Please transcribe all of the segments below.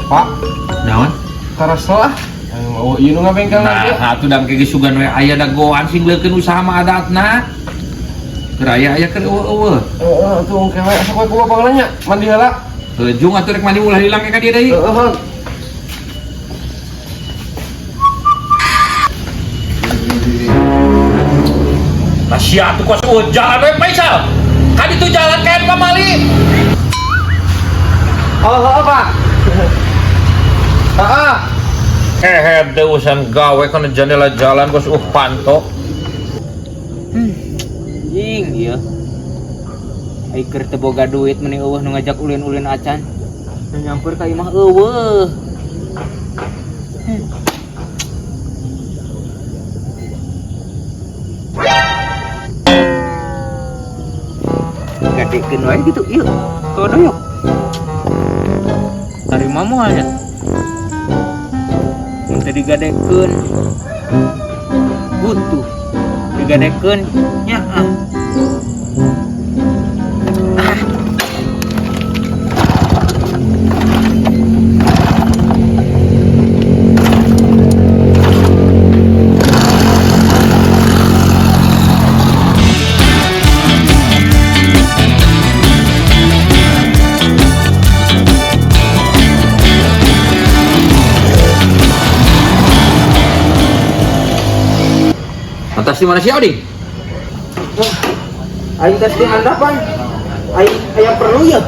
Pak, Naon? karasel ah. Oh, ieu nu ngabengkel lagi. Nah, atuh dang ke sugan we aya dagoan sing leukeun usaha mah adatna. Keur aya aya keur eueuh-eueuh. Heeh, atuh engke we sok we ku bapak nanya, mandi heula. Heuh, atuh rek mandi ulah hilang ka dieu deui. Heeh, hon. Lah sia atuh kos eueuh jalan we Faisal. Ka ditu jalan kaen pamali. Oh, heeh, Pak. Heeh. Hehe, teu urusan gawe kana jendela jalan kos panto. Jing, iya. Ai keur teu boga duit meni eueuh nu ngajak ulin-ulin acan. Nu nyamper ka imah eueuh. Gadekeun wae gitu, ieu. Kodoyok. Tarima moal nya. Mun teu digadekeun. Butuh. Digadekeun nya ah. Atas di mana sih Oding? Aing tes di handap, Bang. Aing aya perlu ya.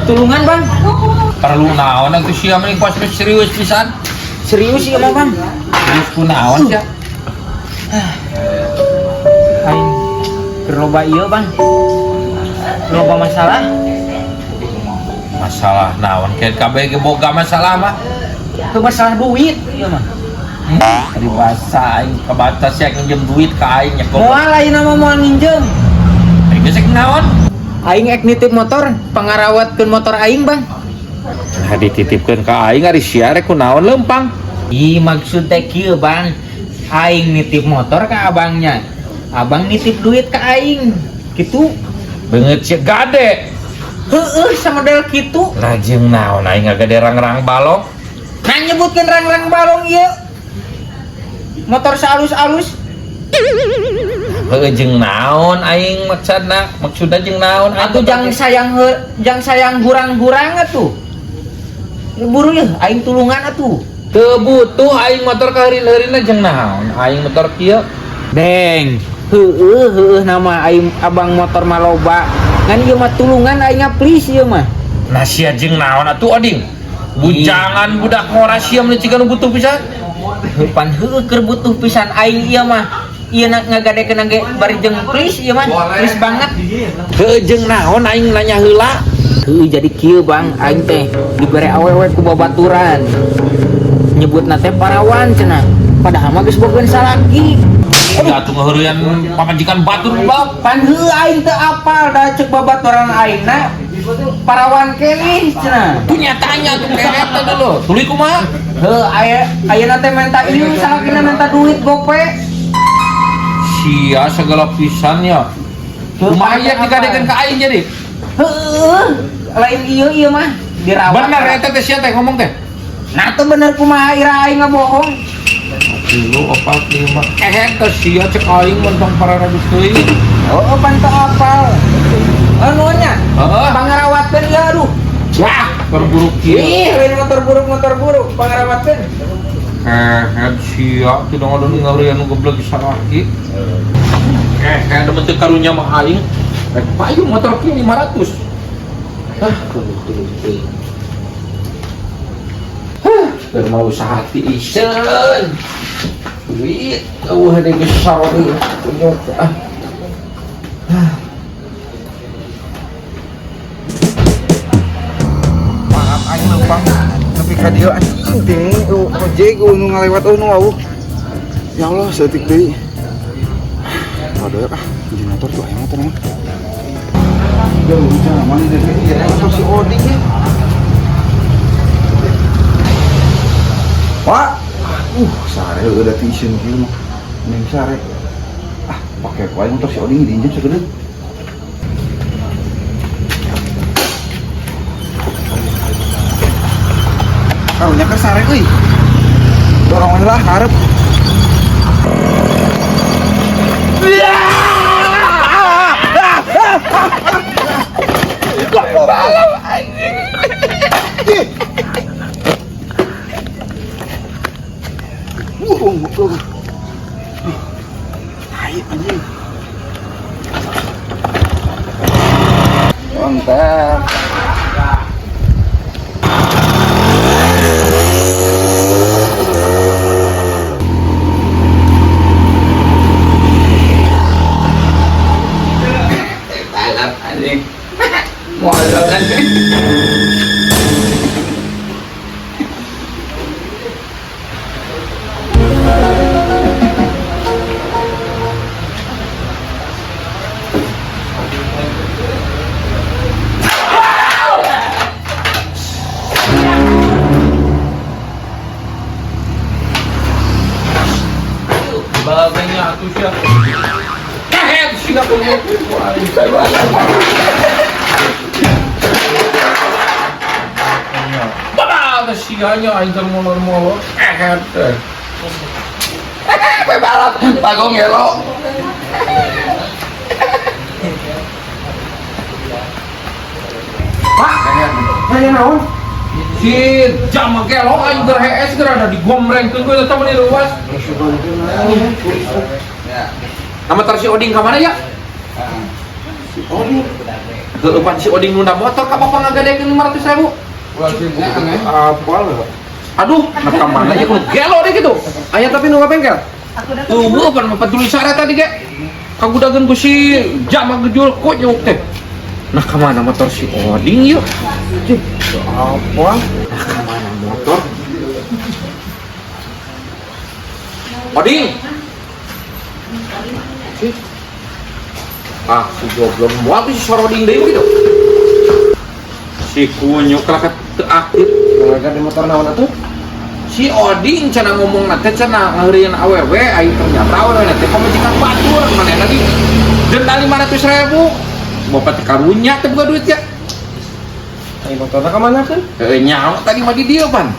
Tulungan, Bang. Perlu naon atuh sia mending pas serius pisan. Serius ieu mah, Bang. Serius ku naon sia? Aing keur loba ieu, Bang. Loba masalah. Masalah naon kayak kabeh ge boga masalah mah. Ke masalah duit ieu mah. Ari basa aing kebatas sia nginjem duit ka aing nya goblok. Moal ayeuna mah moal nginjem. Aing geus rek naon? Aing ek nitip motor, pangarawatkeun motor aing, Bang. Nah dititipkeun ka aing ari sia rek ku naon leumpang. Ih, maksud teh kieu, Bang. Aing nitip motor ka abangnya. Abang nitip duit ka aing. Gitu. Beungeut sia gade. Heueuh, samodel kitu. Lajeng naon aing ngagade rang-rang balong. Nah nyebutkeun rang-rang balong ieu. Motor saalus-alus. Heueuh jeung naon aing maksudna? Maksudna jeung naon aing? Atuh jang sayang jang sayang hurang-hurang atuh. Buru ya, aing tulungan atuh. Teu butuh aing motor kaheurin-heurinna jeung naon? Aing motor kieu. Deng, heueuh heueuh nama aing abang motor mah loba. Ngan ieu mah tulungan aing please ieu mah. Nah sia jeung naon atuh Oding? Bujangan budak ngora sia mun ciga nu butuh pisan. Pan heueuh keur butuh pisan aing ieu mah. Ieu na ngagadekeun ge bari jeung please ieu mah. Please banget. Heueuh jeung naon aing nanya heula. Heueuh jadi kieu Bang, aing teh dibere awewe ku babaturan. Nyebutna teh parawan cenah. Padahal mah geus bogaeun salaki. Ya atuh ngaheureyan pamajikan batur bab. Pan heueuh aing teu apal da ceuk babaturan aingna parawan keneh cenah. Punya tanya tuh kayak eta dulu. Tuluy kumaha? Heuh aya ayeuna teh menta ieu salakina menta duit gope. Sia segala pisan ya. Kumaha ieu digadekeun ka aing jadi? Heueuh, lain ieu ieu mah dirawat. Bener eta teh sia teh ngomong teh. Nah teu bener kumaha ira aing ngabohong. 3, 4, 5. Teh sia cek aing mentong pararatus teuing. Oh, pan teu apal. Anu nya. Heeh. Pangarawatkeun ieu aduh. Wah, terburuk kieu. Ih, lain motor buruk, pangarawatkeun. Hehe, sia tidak ada nu ngaheureyan nu goblok salaki. Hehe, demen teu karunya mah aing. Rek payung motor kieu 500. Ah, kudu teuing. Hah, keur mau usaha ti iseun. Duit eueuh deui geus sarori kunyuk ah. Maaf aing leumpang nepi ka dieu anjing ting ojek nu ngalewat eueuh nu wawuh. Ya Allah, saeutik deui. Waduh ah, di motor tuh aya motor mah. Jauh zaman ini ya motor si Oding ya. Pak, sare udah tisun kieu mah. Mending sare. Ah, pakai wae motor si Oding diinjem sagedeut. Karunya keur sare euy. Dorong lah hareup. Balap anjing. Wuh, tai anjing. Mantap. Balap anjing. Molot anjing. Bagainya atuh sia. Kehed sia kunyuk. Bapak sianya aing keur molor-molor. Kehed teh. Pe balap, bagong gelo. Pak, Nanya naon? Si jam gelo aing keur hees keur ada digombrengkeun ku eta mah luas. Nama tar si Oding ka mana ya? Si Oding. Geueupan si Oding nunda motor ka bapak ngagadekeun 500.000. Apa lah? Aduh, nah ka mana ya kudu gelo deh gitu. Aya tapi nu bengkel. Eueuh pan mah peduli syarat tadi ge. Kagudageun ku si jama gejul kunyuk teh. Nah ka mana motor si Oding yuk? Apa? Nah ka mana motor? Oding. Si. Ah, si goblok moal tuh si Soroding deui gitu. Si kunyuk lah teu aktif. Ngagaga di motor naon atuh? Si Oding cenah ngomong teh cenah ngaheurieun awewe aing ternyata awewe teh pamajikan batur manehna di denda 500.000. Bapak teh karunya teh boga duit ya. Ai motorna ka mana keun? Heuh nyaho tadi mah di dieu pan.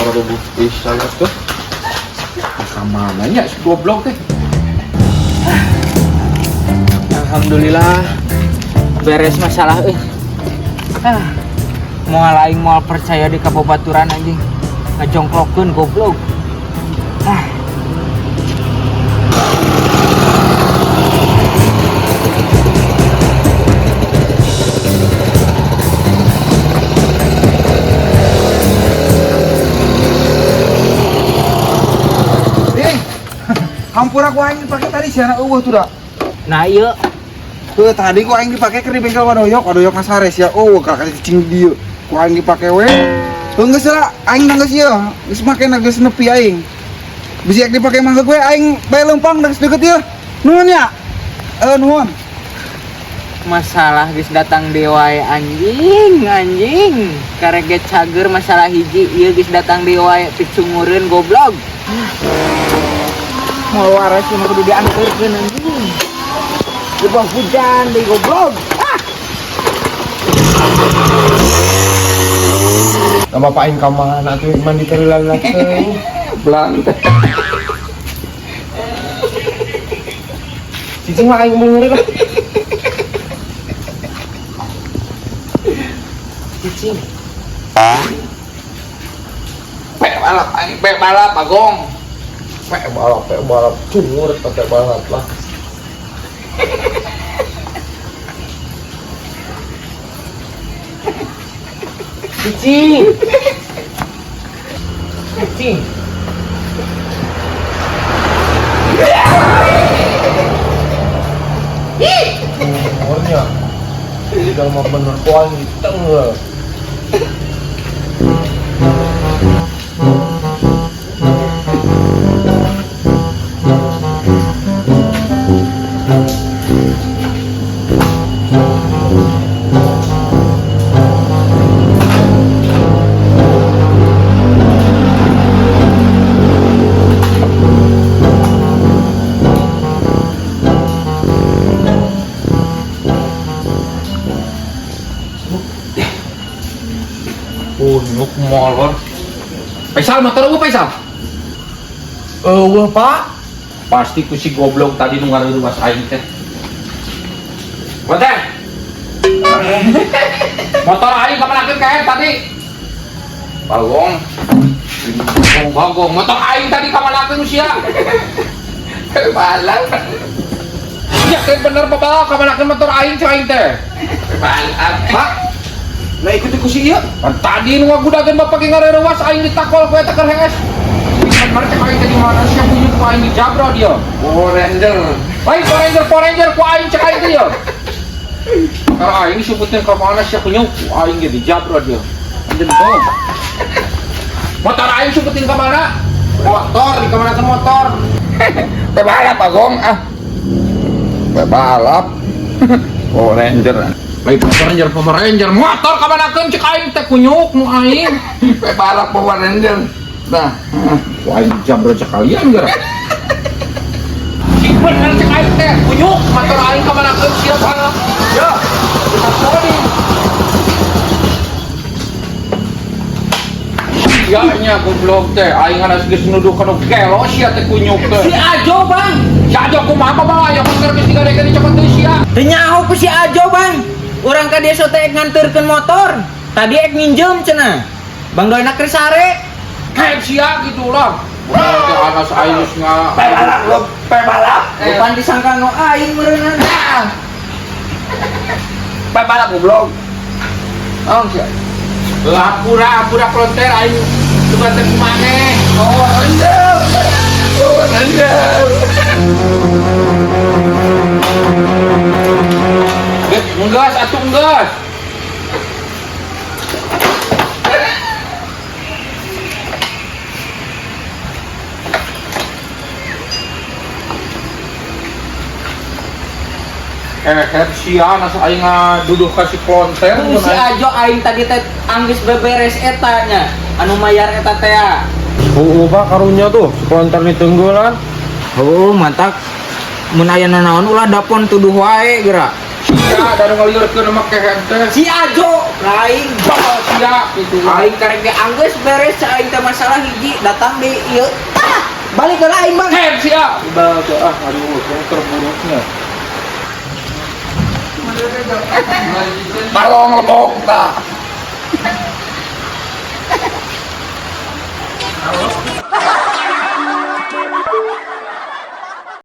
Rubuh pisan atuh. Ka mana nya si goblok teh? Alhamdulillah beres masalah euy. Ah, moal aing moal percaya di kababaturan anjing. Ngajongklokeun goblok. Ah. Ding. Hampura ku aing dipake tadi sia eueuh tuh da. Nah ieu Tuh tadi ku aing dipake keur di bengkel Wadoyok, Wadoyok Nasare sia eueuh ka cicing dieu. Ku aing dipake we. Heuh geus lah, aing nang geus ieu, geus make na geus nepi aing. Bisi ek dipake mah gue aing bae leumpang geus deket ieu. Nuhun ya. Nuhun. Masalah geus datang deui wae anjing, anjing. Karek ge cager masalah hiji ieu geus datang deui wae picungureun goblok. Moal waras ieu mah kudu dianterkeun anjing. Di bawah hujan deui goblok. Ah. Nah, bapak aing ka mana atuh mandi teu teuing. Belang teh. Cicing mah aing mun lah. Cicing. Pe balap aing pe balap Bagong. Pe balap cungur pe balap lah. Cicing. Cicing. Cungurnya. Udah mah bener ku aing ditengel. Kunyuk molor. Faisal motor eueuh, Faisal. Eueuh, Pak. Pasti ku si goblok tadi nu ngareureuwas aing teh. Konten. Motor aing kamanakeun kae tadi? Bagong. Bagong, motor aing tadi kamanakeun sia? Balap. Ya kan bener bapak kamanakeun motor aing cai aing teh. Balap. Pak, Nah ikuti ku si ieu. kan tadi nu ngagudageun bapak ge ngareureuwas aing ditakol ku eta keur hees. Kan cek aing teh di mana sia bunyi ku aing dijabro dia. Power Ranger. Baik Power Ranger, Power Ranger ku aing cek aing teh ya. Karena aing disebutnya ke mana sia kunyuk ku aing ge dijabro dia. Anjeun tong. Motor aing sebutin ke mana? Motor di kamanakeun motor. Pebalap Bagong ah. Pebalap. Power Ranger. Baik Power Ranger, Power Ranger, motor kamanakeun cek aing teh kunyuk nu aing. Pebalap Power Ranger. Nah, Wah, aing dijabro sekalian gara. Cik bener cek aing teh kunyuk motor aing kamanakeun sia sana. Ya, kita tadi. Sia nya goblok teh, aing hanas geus nuduh kana gelo sia teh kunyuk teh. Si Ajo, Bang. Si Ajo kumaha bawa aya motor geus digadekeun dicokot deui sia. Teu nyaho ku si Ajo, Bang. Urang ka desa teh ek nganterkeun motor. Tadi ek nginjem cenah. Bang Doyna keur sare. Kayak sia gitu lah. Wah, teh anas aing geus nga pebalap lo, pebalap. Bukan disangka nu aing meureunna. Pebalap goblok. Oh, sia. Lah pura pura klonter aing suka teh kumaneh. Power Ranger. Power Ranger. Enggas atuh enggas. Sia nas aing ngaduduh ka si klonter. Si Ajo aing tadi teh anggeus beberes eta nya. Anu mayar eta teh. Oh, Pak, karunya tuh si konter ditunggulan. Oh, mantap. Mun aya nanaon ulah dapon tuduh wae geura. Sia da ngaliurkeun mah kehed teh. Si Ajo lain Bakal sia gitu. aing karek ge anggeus beres aing teh masalah hiji datang di ieu. Tah, balik ke aing, Bang. Kehed sia. Udah tuh ah aduh terburuknya. Balong lebok tah.